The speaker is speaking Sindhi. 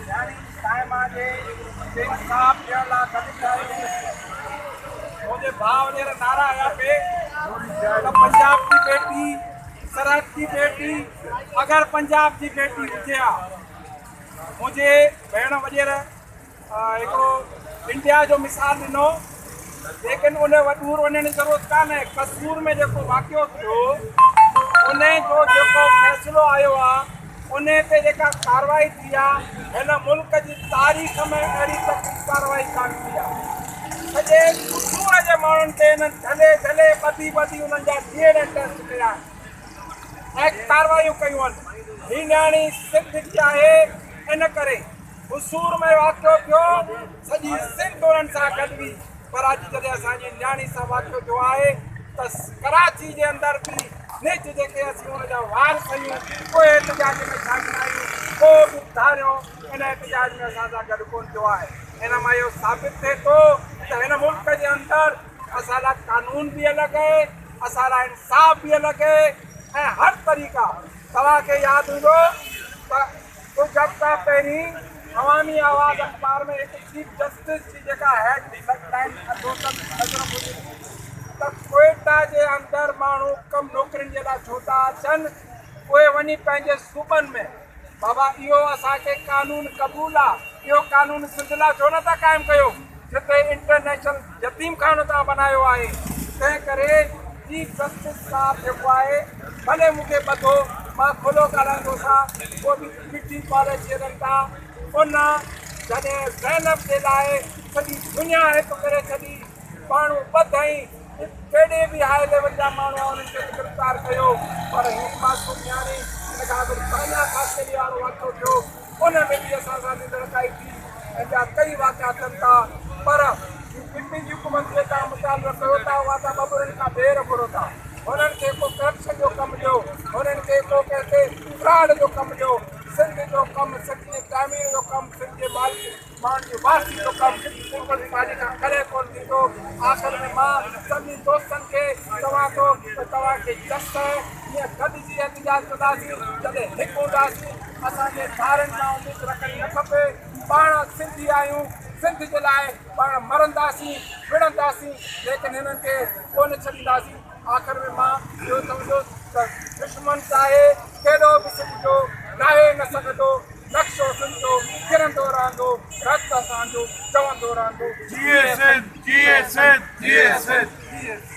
نياڻي صائمه جي انصاف ڏيڻ لاء گڏ ٿيا آهيون. منهنجي ڀاء وڏيرا نعرا هنيا پئي ته پنجاب جي بيٽي، سرحد جي بيٽي، اگر پنجاب جي بيٽي هجي ها. منهنجي ڀيڻ وڏيري هڪڙو انڊيا جو مثال ڏنو، ليڪن ان ڏور وڃڻ جي ضرورت ڪانهي. قصور ۾ جيڪو واقعو ٿيو ان جو جيڪو فيصلو آيو آهي، ان تي جيڪا ڪارروائي ٿي آهي، هن ملڪ جي تاريخ ۾ اهڙي تڪڙي ڪارروائي ڪانه ٿي آهي. سڄي قصور جي ماڻهن کي هنن جهلي جهلي ٻڌي ٻڌي انهن جا ڊي اين اي ٽيسٽ ڪيا آهن ۽ ڪارروايون ڪيون آهن. هي نياڻي سنڌ جي آهي، ان ڪري قصور ۾ واقعو ٿيو، سڄي سنڌ انهن سان گڏ هئي، پر اڄ جڏهن اسان جي نياڻي سان واقعو ٿيو آهي ته ڪراچي جي اندر به نج جيڪي اسين ان جا وارث آهيون، اهي احتجاج ۾ شامل آهيون، ڪو به ڌاريو ان احتجاج ۾ اسان سان گڏ ڪونه ٿيو آهي. ان مان اهو ثابت ٿئي ٿو ته هن ملڪ جي اندر اسان لاء قانون به الڳ آهي، اسان لاء انصاف به الڳ آهي ۽ هر طريقا توهان کي ياد هوندو ته ڪجهه هفتا پهرين عوامي آواز اخبار ۾ هڪ چيف جسٽس جي جيڪا هيڊ لائين دوستن نظر هئي ته ڪوئيٽا جي اندر ماڻهو ڪم نوڪرين جي لاء ڇو ٿا اچن، اهي وڃي پنهنجي صوبن ۾. بابا اهو اسان کي قانون قبول آ، اهو قانون سنڌ لاء ڇو نه ٿا قائم ڪيو جتي انٽرنيشنل يتيم خانو توهان بنايو آهي. تنهن ڪري چيف جسٽس صاحب جيڪو آهي ڀلي مون کي ٻڌو، مان کلو ڳالهائيندوسان، پوء به مٺي پاليسي هلن ٿا. ان جڏهن زينب جي لاء سڄي دنيا هڪ ڪري ڇڏي، ماڻهو ٻڌائين، ڪهڙي به هاء ليول جا ماڻهو انهن کي به گرفتار ڪيو، پر هي معصوم نياڻي، ان کان اڳ تانيا خاصخيلي وارو واقعو ٿيو، ان ۾ به اسان سان نڌڻڪائي ٿي ۽ ٻيا ڪئي واقعا ٿين ٿا، پر هي پي پي جي حڪومت جي توهان مطالبو ڪيو ٿا، اها ته ٻٻرن کان ٻير گهرو ٿا، هنن کي ڪو ڪرپشن جو ڪم ڏيو، هنن کي ڪو ڪنهن تي فراڊ جو ڪم ڏيو، سنڌ جو ڪم، سنڌ جي تعمير جو ڪم، سنڌ جي ماڻهن جي وارثي جو ڪم پيپلز پارٽي کان ڪڏهن ڪونه ٿيندو. آخر ۾ مان سڀني دوستن کي چوان ٿو ته توهان کي جس آهي، جيئن گڏجي احتجاج ڪنداسين، جڏهن هڪ هونداسين، اسان کي ڌارين کان اميد رکڻي نه کپي، پاڻ سنڌي آهيون، سنڌ جي لاء پاڻ مرنداسين، وڙهنداسين، ليڪن هنن کي ڪونه ڇڏينداسين. آخر ۾ مان اهو چوندس ته دشمن چاهي ڪيڏو به سنڌ جو ڊاهي نه سگهندو، نقشو سنڌ جو ڪرندو رهندو، رت اسان جو چوندو رهندو. جيئي سنڌ، جيئي سنڌ، جيئي سنڌ.